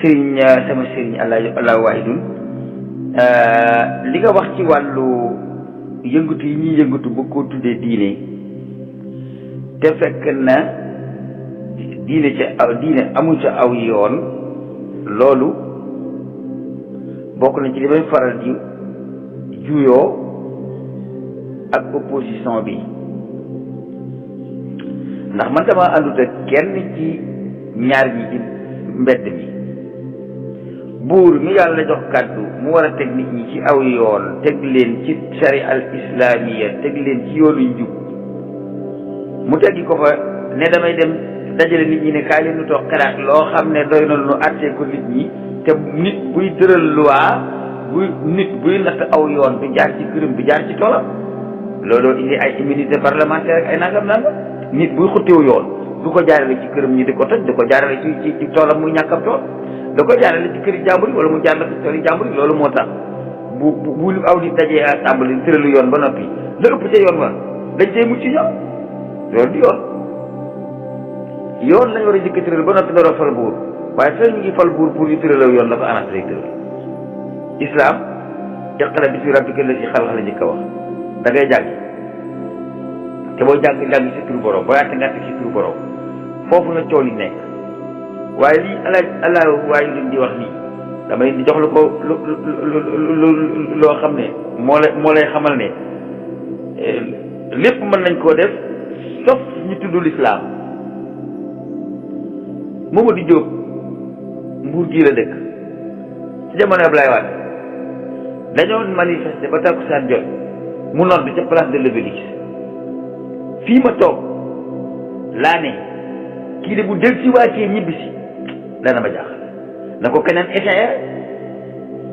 sëriñ sama sëriñ allah waahidun li nga wax ci wàllu yëngatu yi ñuy yëngatu ba koo tuddee diine te fekk na diine amul ca aw yoon loolu bokk na ci li may faral di juyoo ak opposition bi ndax man dama àndut ak kenn ci ñaar ñi ci mbedd mi buur mi yàlla jox kàddu mu war a teg nit ñi ci aw yoon teg leen ci shari al islamiya teg leen ci yoonu njub mu teggi ko fa ne damay dem dajale nit ñi ne kaay leen nu toog xalaat loo xam ne doy na lu nu àttee ko nit ñi te nit buy tëral loi buy natt aw yoon du jaar ci këram du jaar ci toolam looloo indi ay immunité parlementaire ak ay nangam nit buy xutteewu yoon du ko jaarale ci këram ñi di ko toj du ko jaarale ci toolam muy ñàkkam tool da ko jaarale ci këri jàmbur yi wala mu jaarale ci tooli jàmbur yi loolu moo tax bu aw di dajee assemblée tëralu yoon ba noppi la ëpp ca yoon wa dañ cee mucc ñoom loolu di yoon lañ war a jëkk tëral ba noppi door a fal buur waaye fekk ñu ngi fal buur pour ñu tëralaw yoon la ko anas lay tëral islam iqra bismi rabbika llazi xalaq la njëkk a wax da ngay jàng te boo jàng ci turu borom booy àtte nga àtte ci turu borom foofu la coow li nekk waaye lii allah waaye luñ di wax nii damay di jox la ko loo xam ne moo lay xamal ne lépp mën nañ koo def sauf ñu tudd l'islam Mamadou Diop Mbuur gii la dëkk ci jamono Ablaye Wade dañoo manifester ba takkusaan jot mu nodd ca place de l'Obélisque fii ma toog laa ne kii de bu del si waatee ñibbisi dana ma jaaxal na ko keneen essayé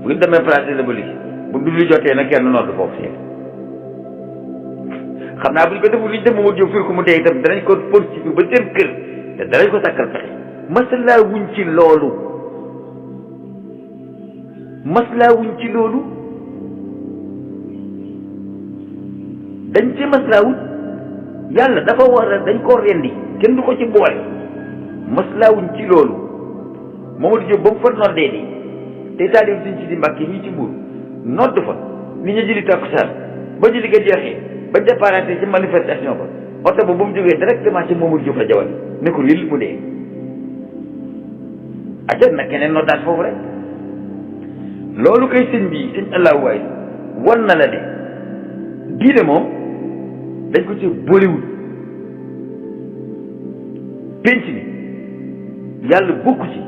bu ñu demee place de l'Obélisque bu dul jotee na kenn nodd foofu si xam naa bu ñu ko deful li ñu def Mamadou Diop fir ko mu dee itam danañ ko politique ba seen kër te danañ ko sàkkal pexe maslaa wuñ ci loolu dañ ci maslaa wut yàlla dafa war a dañ koo rendi kenn du ko ci boole maslaa wuñ ci loolu Mamadou Diop ba mu fa noddee nii te taalib suñ ci di Mbàkke ñii ci Mbuur nodd fa nit ñi julli takkusaan ba julli ga jeexee ba départé ci manifestation ba oto ba mu jógee directement ci Mamadou Diop la jawal ne ko lii mu dee ajat nag keneen noddaat foofu rek loolu koy sëñ allahu waay wan na la de diine moom dañ ko ci boolewul penc bi yàlla bokku ci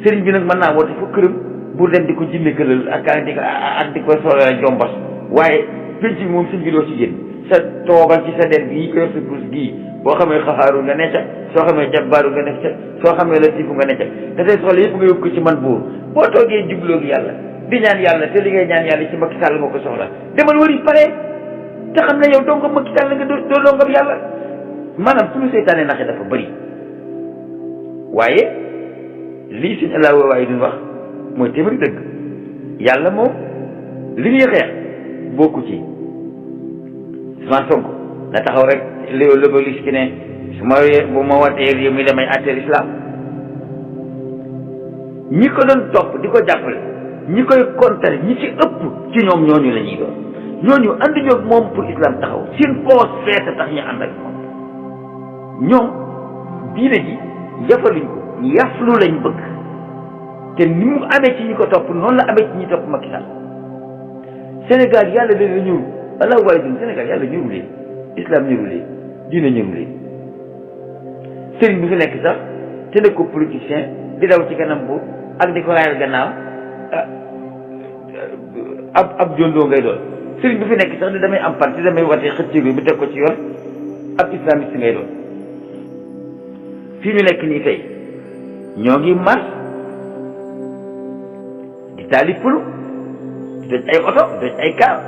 sëriñ bi nag mën naa woote fa këram bu dem di ko jinne këlal ak di ko solo jombos waaye penc bi moom sëñ bi doo ci génn sa toogal ci sa der bi yi ko yor sa bus gii boo xamee xaxaaru nga ne ca soo xamee jabbaaru nga ne ca soo xamee latifu nga ne ca te tey soxla yëpp nga yóbbu ko ci man buur boo toogee jubloo gi yàlla di ñaan yàlla te li ngay ñaan yàlla ci Macky Sall nga ko soxla demal wari pare te xam ne yow doo nga Macky Sall nga doo dongam yàlla maanaam suñu seytaane naxe dafa bëri waaye lii suñu allah waaye duñ wax mooy téeméeri dëgg yàlla moom li ñuy xeex bokku ci Ousmane Sonko na taxaw rek l'Obélisque ki ne su ma bu ma watee réew mi damay àtteel islam ñi ko doon topp di ko jàppale ñi koy kontar ñi ci ëpp ci ñoom ñooñu la ñuy doon ñooñu ànduñu ak moom pour islam taxaw seen poos feesa tax ñu ànd ak moom ñoom diine ji yafaluñ ko yaflu lañ bëgg te ni mu amee ci ñi ko topp noonu la amee ci ñi topp Macky Sall Sénégal yàlla leen la ñëru allah waaye dun Sénégal yàlla ñëru leen islam ñëru leen diine ñëru leen sëriñ bi fi nekk sax te ne ko politicien di daw ci kanam bu ak di ko raayal gannaaw ab jondoo ngay doon sëriñ bi fi nekk sax di damay am parti damay watee xëccëg bi teg ko ci yoon ab islamiste ngay doon fii ñu nekk nii tey ñoo ngi mars di taali pulu di toj ay oto di toj ay kaar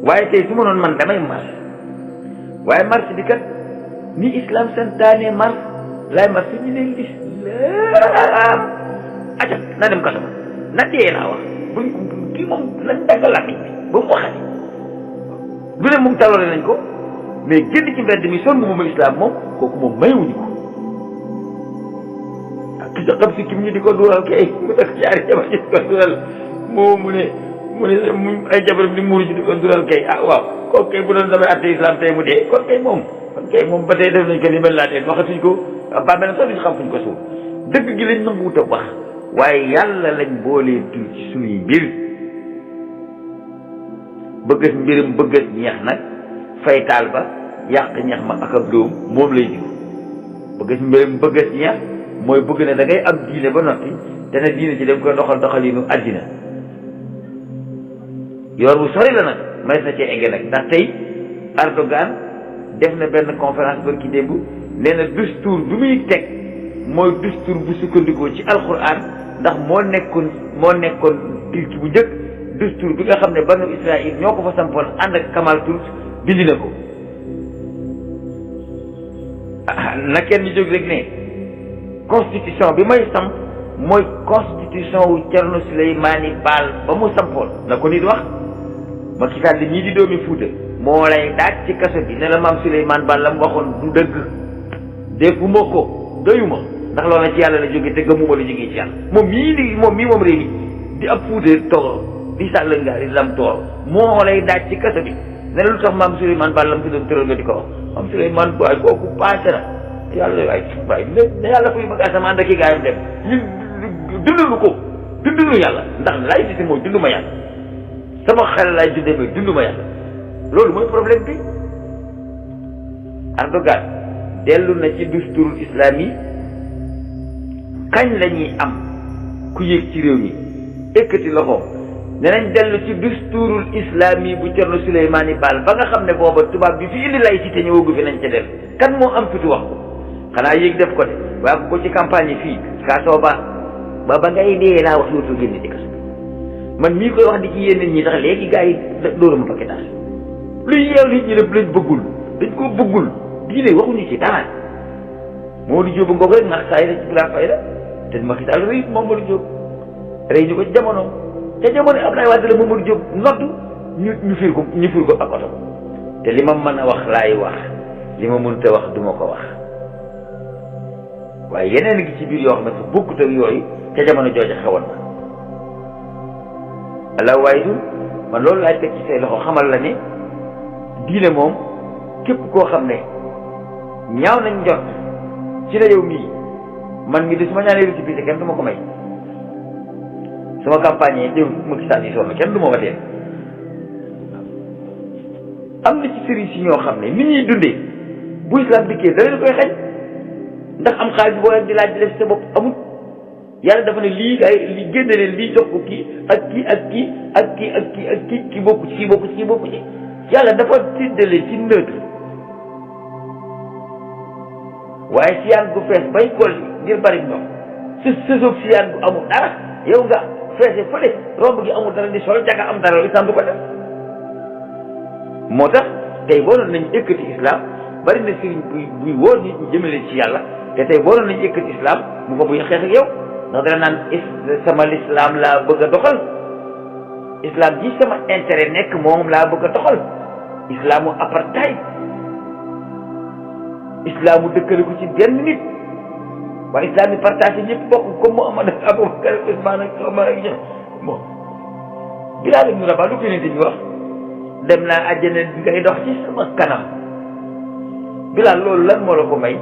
waaye tey su ma noonu man damay mars waaye mars bi kat ni islam santaane mars laay mars ñu ne l'islam aca na dem kaso na dee laa wax buñ kii moom lañ dagg làmmiñ bi ba mu waxati lu ne moom taloole nañ ko mais génn ci mbedd mi sol mu islam moom kooku moom mayewuñu ko ki sa xam si kim ñu di ko dural kay mu takk ñaari jabar ñu di ko dural mu ne ay jabaram di muuru ñu di ko dural kay ah waaw kooku kay bu doon damay atte islam tey mu dee kon kay moom ba tey def nañ ko li mel laa teen waxatuñ ko bàmmeel sax duñ xam fuñ ko suuf dëgg gi lañ nanguwut a wax waaye yàlla lañ boolee tur ci suñuy mbir bëggas mbiram bëggas ñeex nag faytaal ba yàq ñeex ma ak ab doom moom lay diw bëggas mbiram bëggas ñeex mooy bëgg ne da ngay am diine ba noppi te ne diine ci dem koy doxalinu àddina yoor bu sori la nag may na cee egge nag ndax tey Erdogan def na benn conférence barki démb nee na dustuur bi muy teg mooy dustuur bu sukkandikoo ci alquran ndax moo nekkoon Turki bu njëkk dustuur bi nga xam ne banu Israël ñoo ko fa sampoon ànd ak Kamal Turk bindi na ko na kenn ñu jóg rek ne constitution bi may samp mooy constitution wu Thierno Souleymane Baal ba mu sampoon na ko nit wax Macky Sall ñii di doomi Fuuta moo lay daaj ci kaso bi ne la maam Souleymane Baal la mu waxoon du dëgg defuma ko doyuma ndax loolu na ci yàlla la jóge te gëmuma la jógee ci yàlla moom réew mi di ab Fuuta tooro di sàll ngaari lam tooro moo lay daaj ci kaso bi ne la lu tax maam Souleymane Baal la mu fi doon tëral nga di ko wax maam Souleymane Baal kooku passé na yàlla waay ne yàlla fuy mag asamaan da ki gaayam dem ñun dundalu ko dundalu yàlla ndax laïcité mooy dunduma yàlla sama xel laay dundee mais dunduma yàlla loolu mooy problème bi Erdogan dellu na ci dusturul islam yi kañ la ñuy am ku yéeg ci réew mi ekkati loxoom danañ dellu ci dusturul islam yi bu Thierno Souleymane Baal ba nga xam ne booba tubaab bi fi indi laïcité ñëwagu fi nañ ca def kan moo am fitu wax ko xanaa yéeg def ko de waaye ko ci campagne yi fii kaasoo ba ngay dee laa wax yootoo génn ci kaso man mii koy wax di ci yéen nit ñi tax léegi gars yi dóorama paquetage luy yeew nit ñi lépp lañ bëggul dañ koo bëggul diine waxuñu ci dara Mamadou Diop ngoog rek ndax saa yi la ci bila fay la te Macky Sall rëy Mamadou Diop rëy ñu ko ci jamono Abdoulaye Wade la Mamadou Diop nodd ñu fiir ko ak oto te li ma mën a wax laay wax li ma mënut a wax duma ko wax waaye yeneen gi ci biir yoo xam ne sa bokkut ak yooyu ca jamono jooja xewoon na ala waaye du man loolu laay teg ci say loxo xamal la ne diine moom képp koo xam ne ñaaw nañ jot ci la yow mii man mii de su ma ñaanee récépissé kenn du ma ko may sama campagne yi déw Macky Sall yi sonn kenn du ma wateel am na ci sëriñ si ñoo xam ne nit ñuy dundee bu islam dikkee da leen koy xañ ndax am xaalis boo leen di laaj di def sa bopp amul yàlla dafa ne lii li génne leen lii jox ko kii ak kii ak kii ak kii ak kii ak kii kii bokku ci kii bokku ci kii bokku ci yàlla dafa séddale ci neutre waaye siyaan gu fees bay kol ngir bari ndox sësoog siyaan gu amul dara yow nga feese fële romb gi amul dara di sol jaga am dara loolu islam du ko def moo tax tey boo doon nañ ekkati islam bari na sëriñ buy wóor nit ñi jëmale ci yàlla te tey boo doon nañ ekkati islam mu ko buy xeex ak yow ndax dana naan sama l'islam laa bëgg a doxal islam ji sama intérêt nekk moom laa bëgg a doxal islamu apartheid islamu dëkkale ko ci benn nit waaye islam yi partagé ñëpp bokk comme Muhammad ak Abubakar ak Usmaan ak Omar ak ñëpp bon Bilaal ibn Rabah lu ko yonent bi wax dem naa àjjana ngay dox ci sama kanam Bilaal loolu lan moo la ko may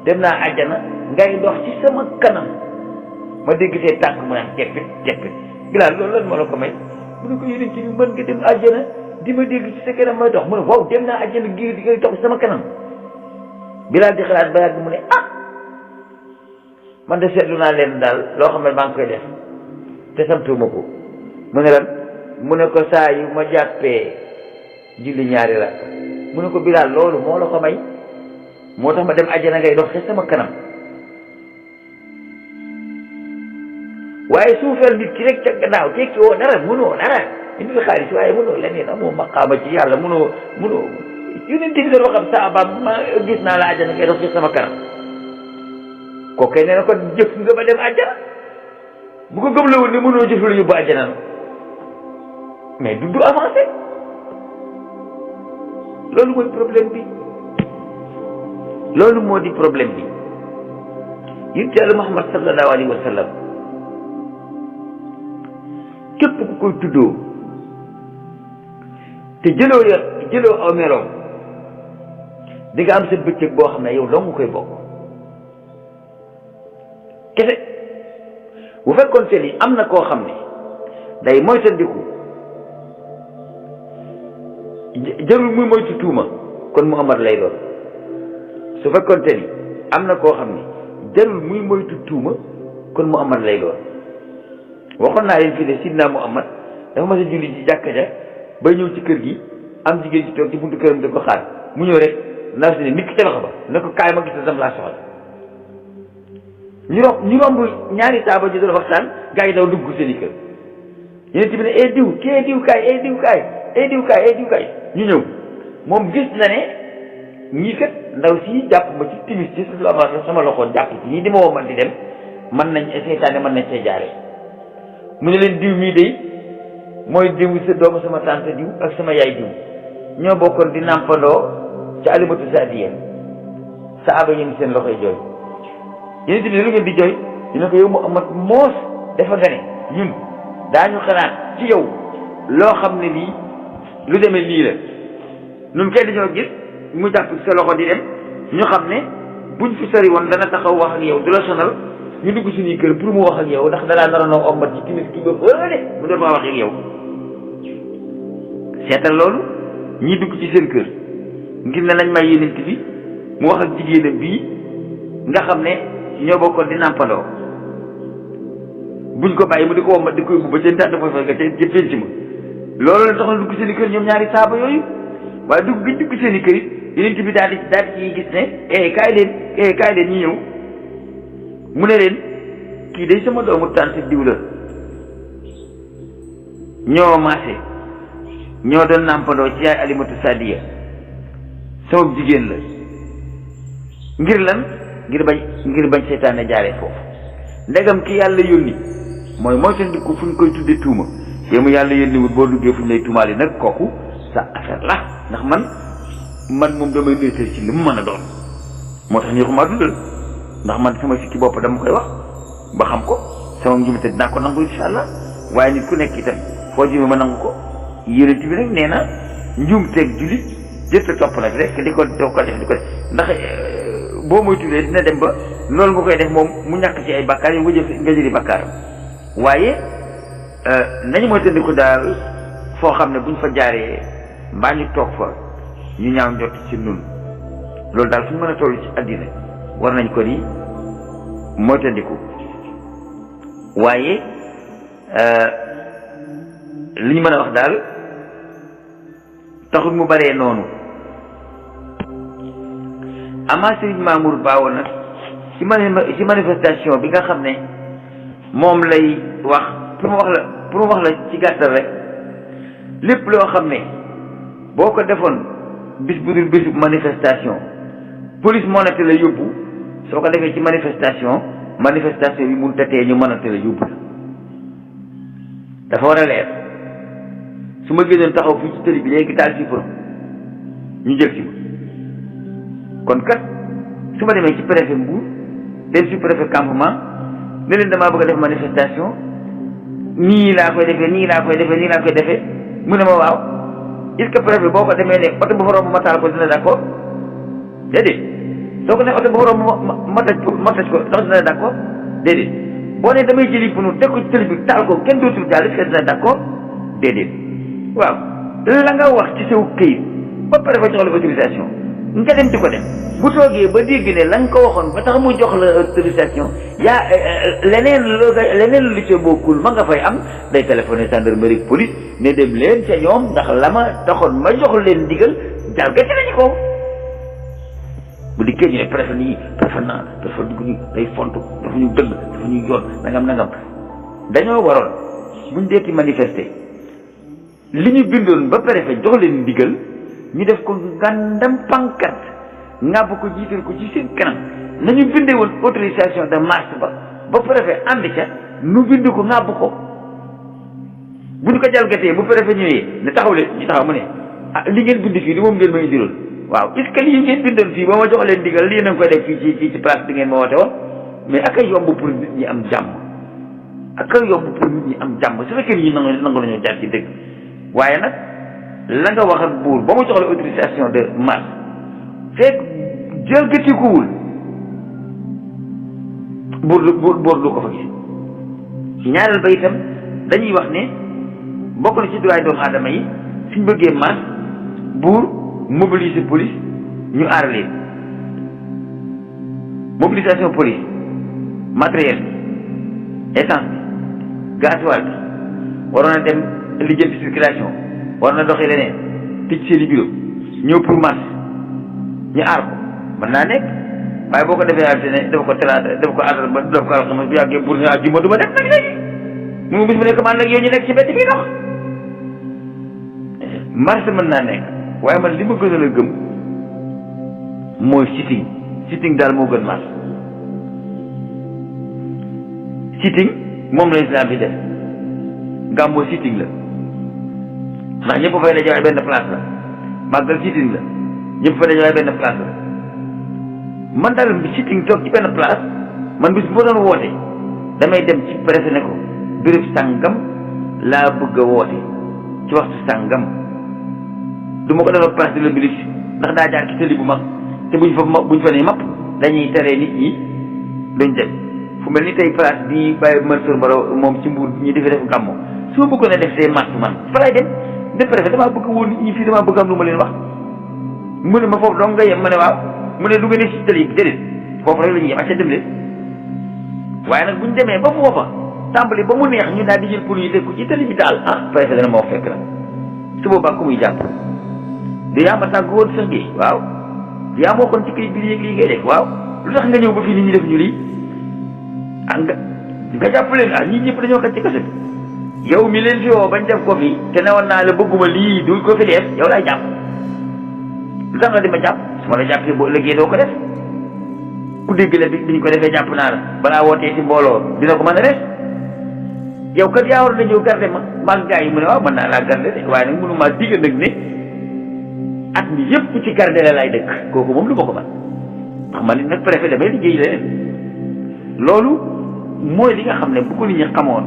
dem naa àjjana ngay dox ci sama kanam ma dégg see tànk mu naan teppit teppit Bilaal loolu lan moo la ko may mu ne ko yonent bi mën nga dem àjjana di ma dégg ci sa kanam may dox mu ne waaw dem naa àjjana gi di ngay dox ci sama kanam Bilaal di xalaat ba yàgg mu ne man de seetlu naa leen daal loo xam ne maa ngi koy def te santuma ko mu ne lan mu ne ko saa yu ma jàppee julli ñaari la mu ne ko Bilaal loolu moo la ko may moo tax ma dem àjjana ngay dox ci sama kanam waaye suufeel nit ki rek ca gannaaw tekki woo dara mënoo dara indi la xaalis waaye mënoo leneen amoo maqaama ci yàlla mënoo yonent bi doon waxam saabaam ma gis naa la àjjana ngay dox ci sama kanam kooku kay nee na ko jëf nga ba dem àjjana bu ko gëm la woon ne mënoo jëf lu yóbbu àjjana mais du avancé loolu mooy problème bi loolu moo di problème bi yonent Yàlla Muhammad sallallahu alayhi wa sallam képp ku koy tuddoo te jëloo aw meloom di nga am sa bëccëg boo xam ne yow doo nga koy bokk kese. bu fekkoon te ni am na koo xam ne day moytandiku jarul muy moytu tuuma kon Muhammad lay doon. su fekkoon te ni am na koo xam ne jarul muy moytu tuuma kon Muhammad lay doon. waxoon naa leen fii de sidna Muhammad dafa mas a julli ci jàkka ja ba ñëw ci kër gi am jigéen ci toog ci buntu këram di ko xaar mu ñëw rek naa si ne nit ki ca loxo ba ne ko kaay ma gis dam laa soxla. ñu romb ñaari saaba ñu doon waxtaan gaa yi daw dugg seen i kër yéen tamit ne diw kee diw kaay diw kaay ñu ñëw moom gis na ne ñii kat ndaw si jàpp ma ci timis ci sama loxo jàpp ci ñii di ma woo man di dem mën nañ seytaane mën nañ see jaaree. mu ne leen diw mii day mooy diw sa doomu sama tante diw ak sama yaay diw ñoo bokkoon di nàmpandoo ci alimatu saadiya saaba yéen seen loxoy jooy. yéen tamit lu ngeen di jooy ñu ne ko yow Muhammad moos dafa nga ne ñun daañu xalaat ci yow loo xam ne lii lu demee lii la ñun kay dañoo gis mu jàpp sa loxo di dem ñu xam ne buñ fi sori woon dana taxaw wax ak yow du la sonal ñu dugg suñuy kër pour mu wax ak yow ndax danaa nar a noo ombat ci timis kii ba fële mu doon maa wax ak yow. seetal loolu ñi dugg ci seen kër ngir ne nañ may yénent bi mu wax ak jigéenam bii nga xam ne ñoo bokkoon di nàmpandoo buñ ko bàyyi mu di ko wombat di koy bu ba seen tànn mooy fa nga ca penc ma loolu la taxoon dugg seen i kër ñoom ñaari saaba yooyu waaye dugg gi dugg seen i kër yi yénent bi daal di ciy gis ne kaay leen ñi ñëw mu ne leen kii day sama doomu tànt diw la ñoo maase ñoo doon nàmpandoo ci yaay alimatu sadiya sama jigéen la ngir lan ngir bañ seytaane jaaree foofu ndegam ki yàlla yónni mooy moytandiku fu ñu koy tudde tuuma te mu yàlla yónni wut boo duggee fu ñu lay tuumaali nag kooku sa affaire la ndax man moom damay néetal ci li mu mën a doon moo tax neexumaa dundal ndax man sama sikki bopp dama koy wax ba xam ko sama njumte dinaa ko nangu insha allah waaye nit ku nekk itam foo jume ma nangu ko yonent bi nag nee na njumteeg jullit jëtta topp nag rek di ko def ndax boo moytuwulee dina dem ba loolu nga koy def moom mu ñàkk ci ay bakkaar yi nga jëli bakkaaram waaye nañu moytandiku daal foo xam ne buñ fa jaaree mbaa ñu toog fa ñu ñaaw njott ci nun loolu daal fu ñu mën a toll ci àddina war nañ ko ni moytandiku waaye li ñu mën a wax daal taxul mu baree noonu. Ama Serigne Mamour Baawo nag ci manifestation bi nga xam ne moom lay wax pour mu wax la ci gàttal rek lépp loo xam ne boo ko defoon bis bu dul bisu manifestation police moo na te la yóbbu soo ko defee ci manifestation bi mun tatee ñu mën a te la yóbbu la dafa war a leer. su ma génnoon taxaw fii ci tëri bi léegi taal fii pour ñu jël si ma kon kat su ma demee ci préfet Mbour dem ci préfet campement ne leen damaa bëgg a def manifestation nii laa koy defee mu ne ma waaw est-ce que préfet boo ko demee ne oto bu fa romb ma taal ko dina d'accord déedéet soo ko ne oto bu fa romb ma tëj ko ndax dina d'accord déedéet boo ne damay jëli bunu teg ko ci tëli bi taal ko kenn dootul jàll est-ce que dina d'accord déedéet waaw la nga wax ci saw këyit ba pare fa jox la autorisation nga dem di ko dem bu toogee ba dégg ne la nga ko waxoon ba tax mu jox la autorisation yaa leneen lu ci bokkul ma nga fay am day téléphoné gendarmerie police ne dem leen ca ñoom ndax la ma taxoon ma jox leen ndigal jalgati nañu ko bu dikkee ñu ne préfet nii préfet dugg ñu day fontu dafa ñu dëgg dafa ñu yoon nangam dañoo waroon buñ deeti manifester li ñu bindoon ba préfet jox leen ndigal ñu def ko ngandam pancarte ngàbb ko jiital ko ci seen kanam nañu bindee woon autorisation de marche ba préfet ànd ca nu bind ko ngàbb ko bu ñu ko jalgatee bu préfet ñëwee ne taxaw leen ñu taxaw mu ne li ngeen bind fii di moom ngeen ma indiloon waaw est-ce que lii ngeen bindoon fii ba ma jox leen ndigal lii na nga koy def fii ci place bi ngeen ma woote woon mais ak a yomb pour nit ñi am jàmm ak a yomb pour nit ñi am jàmm su fekkee ñi nangu nañoo jaar ci dëgg waaye nag la nga wax ak buur ba mu jox la autorisation de marche fekk jëlgatikuwul buur du ko fa gis ñaareel ba itam dañuy wax ne bokk na ci droit doomu aadama yi suñ bëggee marche buur mobiliser police ñu aar leen mobilisation police matériel bi essence bi gasoil bi waroon na dem lijjanti circulation war na doxee leneen tëj seen i bureau ñëw pour marche ñu aar ko mën naa nekk waaye boo ko defee altine dafa ko talaata dafa ko àllarba dafa ko alxames bu yàggee pour ne àjjuma du ma def nag léegi mu bis mu nekk man nag yow ñu nekk ci mbedd bi dox marche mën naa nekk waaye man li ma gën a gëm mooy sitting daal moo gën marche sitting moom la islam bi def gàmmoo sitting la ndax ñëpp fay daje waaye benn place la màggal sitting la ñëpp fay daje waaye benn place la man daal sitting toog ci benn place man bis bu ma doon woote damay dem ci presse ne ko béréb sàngam laa bëgg a woote ci waxtu sàngam du ma ko defal place de l'Obélisque ndax daa jaar ci tëli bu mag te buñ fa ne mapp dañuy tere nit ñi duñ dem fu mel ni tey place bi bàyyi Mansour Baro moom ci Mbuur ñi defi def gàmmo su ma bëggoon a def see marche man fa lay dem de préfet damaa bëgg woon nit ñi fii damaa bëgg am lu ma leen wax mu ne ma foofu dong nga yem ma ne waaw mu ne du ngeen ne si tëli bi déedéet foofu rek la ñuy yem ak dem leen waaye nag buñ demee ba foofa tàmbali ba mu neex ñu daal di jël pour ñu def ko ci tëli bi daal préfet dana ma wax fekk na su boobaa ku muy jàpp di yaa ma tàgg woon sax gi waaw yaa moo kon ci kayit bi lii ngay def waaw lu tax nga ñëw ba fii nit ñi def ñu lii nga jàpp leen ñii ñëpp dañoo xaj ci kaset yow mi leen fi woo bañ def ko fi te newoon naa la bëgguma lii du ko fi def yow laay jàpp lu tax nga di ma jàpp su ma la jàppee boo ëllëgee doo ko def ku dégg la bi ñu ko defee jàpp naa la balaa wootee ci mbooloo dina ko mën a def yow kat yaa war na ñëw garde ma maag gars yi mu ne waaw mën naa laa garde de waaye nag mënu maa digg nag ne at mi yëpp ci garde la laay dëkk kooku moom lu ma ko man ndax man nit nag préfet damay liggéey leneen loolu mooy li nga xam ne bu ko nit ñi xamoon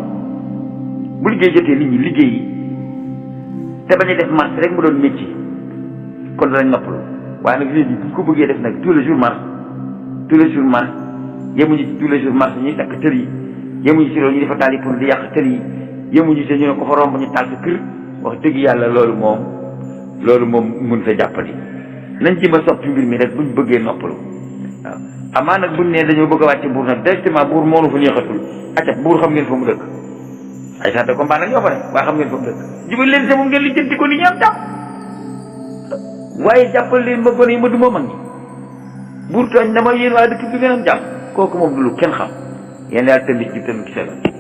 bu liggéey jotee nit ñi liggéey te bañ a def marche rek mu doon métier kon danañ noppalu waaye nag léegi bu ko bëggee def nag tous les jours marche yemuñu ci tous les jours marche ñuy takk tër yi yemuñu ci loolu ñu defa taal yi pour di yàq tër yi yemuñu ci ñu ne ko fa romb ñu taal sa kër wax dëgg yàlla loolu moom mun sa jàppandi nañ ci ma soppi mbir mi rek buñ bëggee noppalu waaw amaa nag buñ ne dañoo bëgg a wàcce buur nag directement buur moonu fa neexatul acca buur xam ngeen fa mu dëkk ay sant combat nag ñoo fa ne waaye xam ngeen fa mu dëkk jubal leen sa moom ngeen li jënti ko ni ñu am jàpp waaye jàppal leen ma gone yi ma duma mag ñi buur tooñ dama yéen waa dëkk bi ngeen am jàpp kooku moom du lu kenn xam yéen daal tëmbi ci tëmbi ci